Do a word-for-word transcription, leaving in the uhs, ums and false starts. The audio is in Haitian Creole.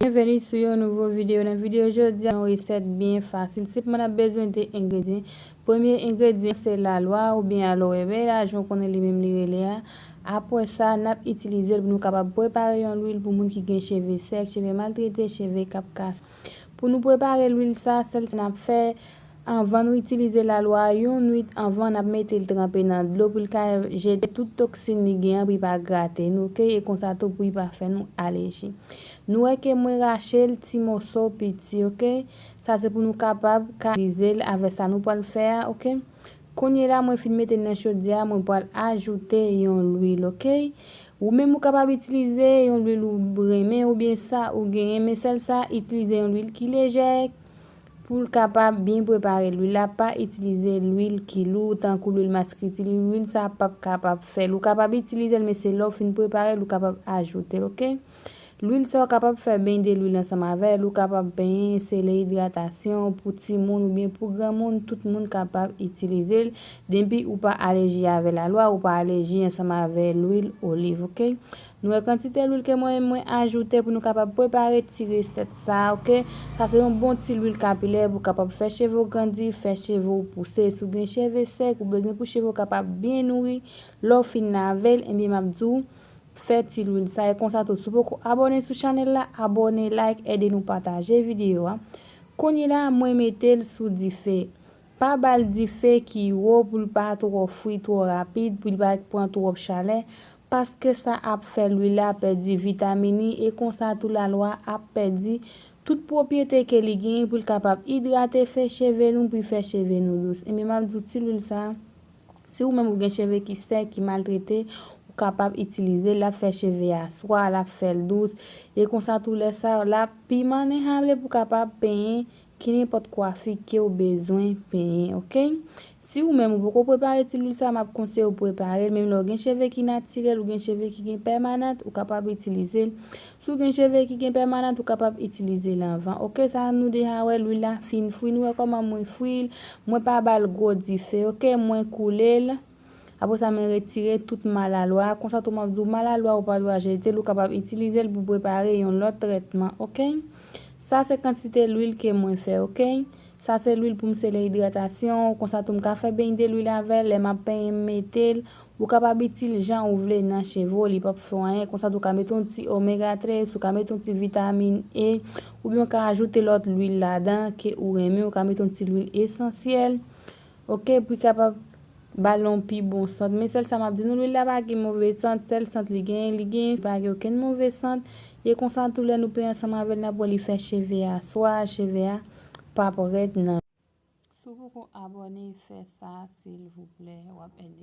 Byenveni sou yon nouvo videyo. Nan videyo jodi a, yon resèt byen fasil. Senpman n ap bezwen de engredyan. Premye engredyan se lalwa oubyen aloe vera, jan w konnen li menm li rele a. Apre sa, n ap itilize l pou nou kapab prepare yon lwil pou moun ki gen cheve sèk, cheve maltrete, cheve k ap kase. Pou nou prepare lwil sa, sèl sa n ap fè, anvan nou itilize lalwa a, yon nwit anvan, n ap mete l tranpe nan dlo pou l ka jete tout toksin li gen an, pou li pa grate nou, oke? E konsa tou pou li pa fè nou alèji. Nou wè ke mwen rache l ti moso piti, oke? Sa se pou nou kapab ka itilize l avè sa nou pral fè a, oke? Kounye la, mwen fin mete l nan chodyè a, mwen pral ajoute yon lwil, oke? Ou menm ou kapab itilize yon lwil ou renmen oubyen sa ou genyen, men sèl sa, itilize yon lwil ki lejè pou l kapab byen prepare lwil la. Pa itilize lwil ki lou, tankou lwil maskritili, lwil sa p ap kapab fè l. Ou kapab itilize l, men se lè w fin prepare l, ou kapab ajoute l, oke? Lwil sa w kapab fè beny de lwil ansanm avè l, ou kapab benyen, se le idratasyon pou timoun oubyen pou granmoun, tout moun kapab itilize l, depi ou pa alèji avè lalwa, ou pa alèji ansanm avè lwil oliv, oke? Nou wè kantite lwil ke mwen, mwen ajoute pou nou kapab prepare ti resèt sa, oke? Sa se yon bon ti lwil kapilè pou kapab fè cheve w grandi, fè cheve w pouse. Si w gen cheve sèk, ou bezwen pou cheve w kapab byen nouri, lè w fin lave l, ebyen m ap di w, fè ti lwil sa. E konsa tou, si w poko abòne sou chanèl la, abòne, like, ede nou pataje videyo a. Kounye la, mwen mete l sou dife. Pa ba l dife ki wo pou l pa twò fri twò rapid, pou l pa pran twòp chalè, paske sa ap fè lwil la pèdi vitamin li, e konsa tou lalwa ap pèdi tout pwopyete ke li genyen pou l kapab idrate fè cheve nou, pou l fè cheve nou dous. Ebyen, m ap di w ti lwil sa, si ou menm ou gen cheve ki sèk, ki maltrete, ou kapab itilize l, l ap fè cheve a swa, l ap fè l dous. E konsa tou lè sa, l ap pimannen, sa vle pou w kapab penyen ki nenpòt kwafi ke w bezwen penyen, oke? Si ou menm ou poko prepare ti lwil sa, m ap konseye w prepare l, menm lè w gen cheve ki natirèl, ou gen cheve ki gen pèmanant, ou kapab itilize l. Si w gen cheve ki gen pèmanant, ou kapab itilize l anvan. Oke, sa nou deja wè, lwil la fin fri. Nou wè kòman mwen fri l. Mwen pa ba l gwo dife, oke? Mwen koule l. Apre sa, mwen retire tout malalwa. Konsa tou, m ap di w, malalwa ou pa dwa jete l, ou kapab itilize l pou prepare yon lòt trètman, oke? Sa se kantite lwil ke mwen fè, oke? Sa se lwil pou m sele idratasyon, konsa tou m ka fè beny de lwil avè l, lè m ap penyen m mete l, ou kapab itil jan ou vle nan cheve w, li p ap fè w anyen, konsa tou w ka mete yon ti omega tres, ou ka mete yon ti vitamin E, oubyen w ka ajoute lòt lwil ladan ke ou renmen, ou ka mete yon ti lwil esansyèl, oke, pou l kapab ba l yon pi bon sant. Men sèl sa m ap di nou, lwil la pa gen move sant, sèl sant li genyen, li genyen, li pa gen okenn move sant. E konsa tou lè nou penyen ansanm avè l, n ap wè li fè cheve a swa, cheve a p ap rèd nan. Si w poko abòne, fè sa, silvouplè, w ap ede m.